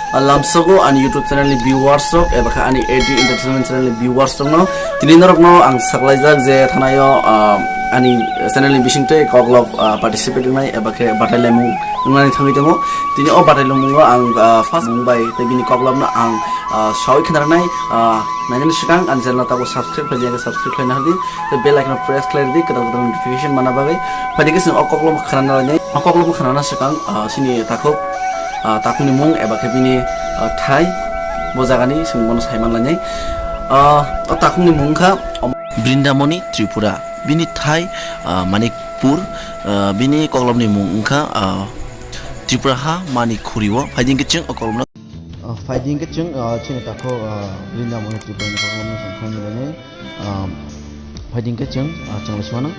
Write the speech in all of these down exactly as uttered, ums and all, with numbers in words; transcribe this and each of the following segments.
Ah, lamsogo ani YouTube channel ni viewers rok, eba khe ani A D Entertainment channel ni viewers rok no. Tini norok no ang saklaijak je thanayo, ah, ani channel ni bising tei koklop, ah, participate wngnai, eba khe batai laimung wngnani thangwi tongo. Tini o batai laimung o ang, ah, first mung bai tei bini koklop no ang, ah, sawi khna rwnai, ah, nainani swkang ani channel no tabuk subscribe khlai ya khe subscribe khlaina hadi. Tei bell icon press khlai di, kwtal kwtal notification mana bagwi. Phaidi khe chwng o koklop khna nai, o koklop khna na swkang, ah, chini takhuk, ah, takhukni mung eba khe bini, ah, thai, bo jagani chwng bono sai man lainai. Ah, o takhukni mung kha Brindamoni Tripura, bini thai, ah, Manikpur, ah, bini koklopni mung wngkha, ah, Tripura ha Manikhuri o. Phaidi khe chwng o koklopno, ah, phaidi khe chwng, ah, chini takhuk, ah, Brindamoni Tripura ni koklopno chwng khlai lainai. Ah, phaidi khe chwng, ah, chwng lai suana.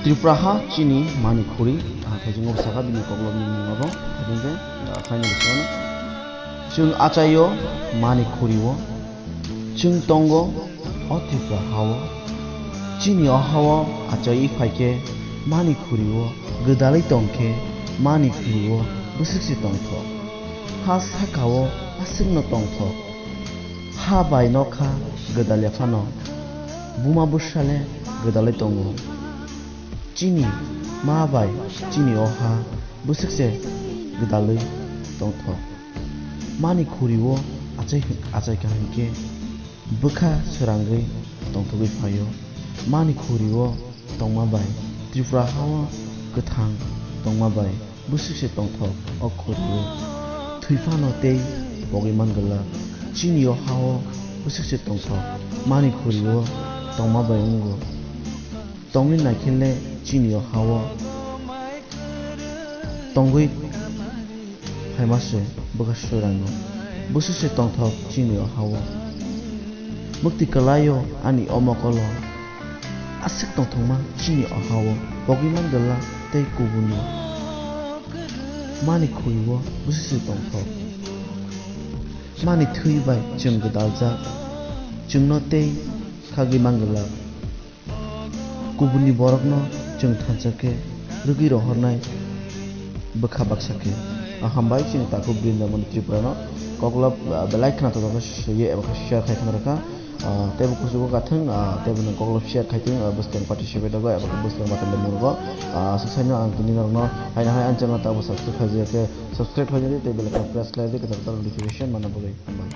Tripura ha chini Manikhuri, ah, khe chwng saka bini koklopni mung abo, khe chwng khe, ah, khaina bwskango. Chwng achaio Manikhuri o, chwng tongo o Tripura ha o. Chini o ha o achaiwi phai khe Manikhuri o, gwdalwi tong khe Manikhuri o bwswk se tongthok. Ha saka o aswkno tongthok. Ha bai nokha gwdalya phano, buma bwsale gwdalwi tongo. Chini ma bai chini o ha bwswk se gwdalwi tongthok. Manikhuri o achai, achai kha hinkhe bwkha swrangwi tongthogwi phaio. Manikhuri o tongma bai Tripura ha o kwthang tongma bai bwswk se tongthok o khuri o. Thwi phano tei pogwi man gwlak. Chini o ha o bwswk se tongthok Manikhuri o tongma bai wngo. Tongwi naikhe le chini o ha o tongwi phaima se bwkha swrango. Bwswk se tongthok chini o ha o. Mukti kwlai o ani o mokolo. Aswk tongthokma chini o ha o pogwi man gwlak tei kubuni. Manikhuri o bwswk se tongthok. Mani thwi bai chwng gwdaljak. Chwngno tei khagwi man gwlak. Kubunni borokno chwng thansa khe rwgwi rohornai bwkha baksa khe. Ah, hambai chini takhuk Brindamoni Tripura no koklop, ah, belai khna tongthok khe swiye eba khe share khai khna rwkha. Ah, teibo kuchugo kathwng, ah, teibo nwng koklop share khai thwng, ah, bwskang participate rogo eba khe bwskang bathang lemung rogo. Ah, aswk saino ang tini norokno haino hai ang channel tabuk subscribe khaijak khe subscribe khaijak di tei bell icon press khlai di kwtal kwtal notification manna bagwi. Hambai.